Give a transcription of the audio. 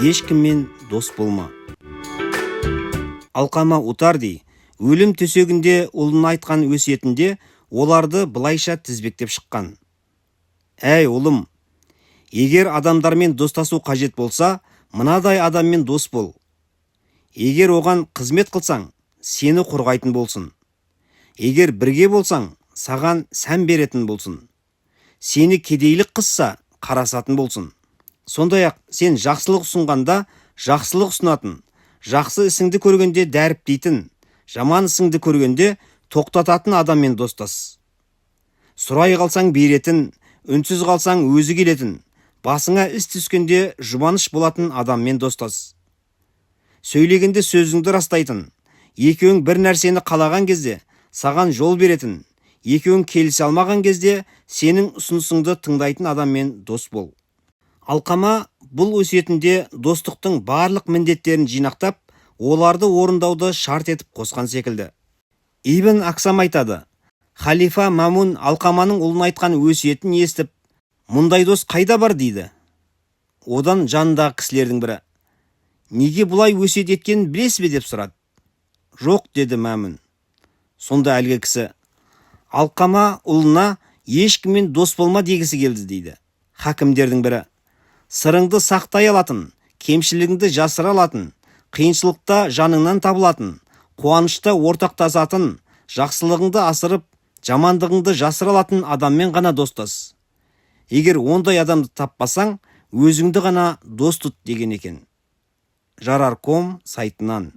Ешкіммен дос болма. Алқама Утарди өлім төсегінде ұлына айтқан өсиетінде оларды былайша тізбектеп шыққан: «Әй, ұлым, егер адамдармен достасу қажет болса, мынадай адаммен дос бол. Егер оған қызмет қылсаң, сені қорғайтын болсын. Егер бірге болсаң, саған сән беретін болсын. Сені кедейлік қысса, қарасатын болсын. Сондай-ақ сен жақсылық ұсынғанда, жақсылық ұсынатын, жақсы ісіңді көргенде дәріптейтін, жаман ісіңді көргенде тоқтататын адаммен достас. Сұрай қалсаң беретін, үнсіз қалсаң өзі келетін, басыңа іс түскенде жұбаныш болатын адаммен достас. Сөйлегенде сөзіңді растайтын, екеуің бір нәрсені қалаған кезде саған жол беретін, екеуің келісе алмаған кезде сенің ұсынысыңды тыңдайтын адаммен дос бол». Алқама бұл өсиетінде достықтың барлық міндеттерін жинақтап, оларды орындауды шарт етіп қосқан секілді. Ибн Аксам айтады: халифа Мамун Алқаманың ұлына айтқан өсиетін естіп, «Мұндай дос қайда бар?» дейді. Одан жанындағы кісілердің бірі: «Неге бұлай өсиет еткенін білесіз бе?» деп сұрады. «Жоқ», – деді Мәмүн. Сонда әлгі кісі: «Алқама ұлына ешкіммен дос болма дегісі келді», – дейді. Хакімдердің бірі: «Сырыңды сақтай алатын, кемшілігіңді жасыра алатын, қиыншылықта жаныңнан табылатын, қуанышта ортақтасатын, жақсылығыңды асырып, жамандығыңды жасыра алатын адаммен ғана достас. Егер ондай адамды таппасаң, өзіңді ғана дос тұт», – деген екен. Жарарком сайтынан.